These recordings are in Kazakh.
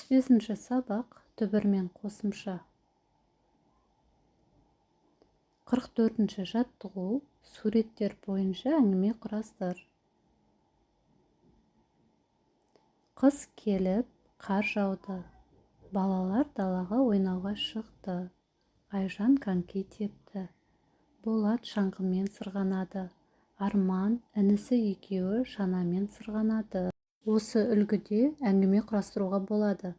75-ші сабақ. Түбір мен қосымша. 44-ші жаттығу. Суреттер бойынша әңгіме құрастыр. Қыс келіп, қар жауды. Балалар далаға ойнауға шықты. Айжан коньки тепті. Болат шаңғымен сырғанады. Арман інісі екеуі шанамен сырғанады. Осы үлгіде әңгіме құрастыруға болады.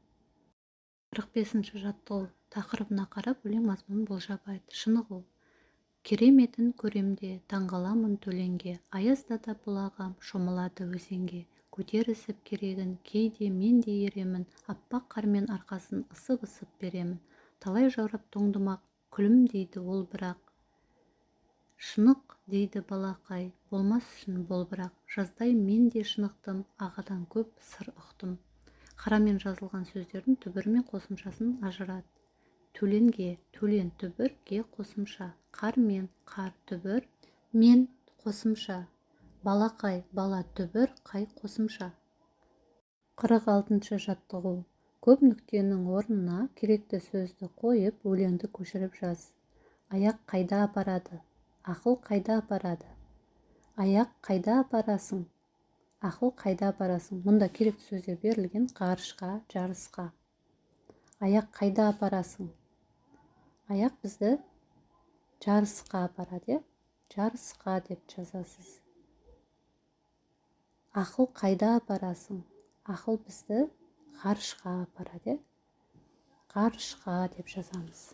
45-ші жаттығу. Тақырыбына қарап, өлең мазмұнын болжап айт. Шынығу. Кереметін көрем де, таңғаламын Төленге. Аязда да бұл ағам шомылады өзенге. Көтерісіп керегін, кейде мен де еремін. Аппақ қармен арқасын ысып-ысып беремін. Талай жаурап тоңдым-ақ, күлімдейді ол бірақ. Шынық, дейді балақай, болмас үшін бол бірақ. Жаздай мен де шынықтым, ағадан көп сыр ұқтым. Қарамен жазылған сөздердің түбірі мен қосымшасын ажырат. Төленге, төлен түбір, ге қосымша. Қармен, қар түбір, мен қосымша. Балақай, бала түбір, қай қосымша. 46-шы жаттығу. Көп нүктенің орнына керекті сөзді қойып, өлеңді көшіріп жаз. Аяқ қайда апарады? Ақыл қайда апарады? Аяқ қайда апарасың? Ақыл қайда апарасың? Мұнда керекті сөздер берілген: ғарышқа, жарысқа. Аяқ қайда апарасың? Аяқ бізді жарысқа апарады, иә? Жарысқа деп жазасыз. Ақыл қайда апарасың? Ақыл бізді ғарышқа апарады, иә? Ғарышқа деп жазамыз.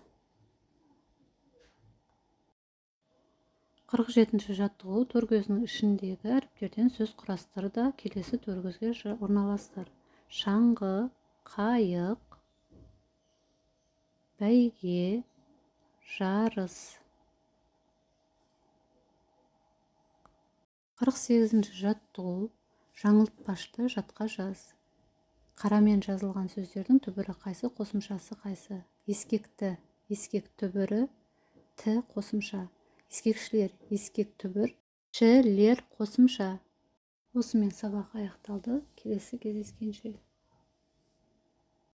47-ші жаттығу. Төркөзінің ішіндегі әріптерден сөз құрастыр да, келесі төркөзге орналастыр. Шаңғы, қайық, бәйге, жарыс. 48-ші жаттығу. Жаңылтпашты жатқа жаз. Қарамен жазылған сөздердің түбірі қайсы, қосымшасы қайсы? Ескекті, ескек түбірі, т қосымша. Ескекшілер, ескек түбір, шілер қосымша. Осымен сабақ аяқталды. Келесі кездескенше.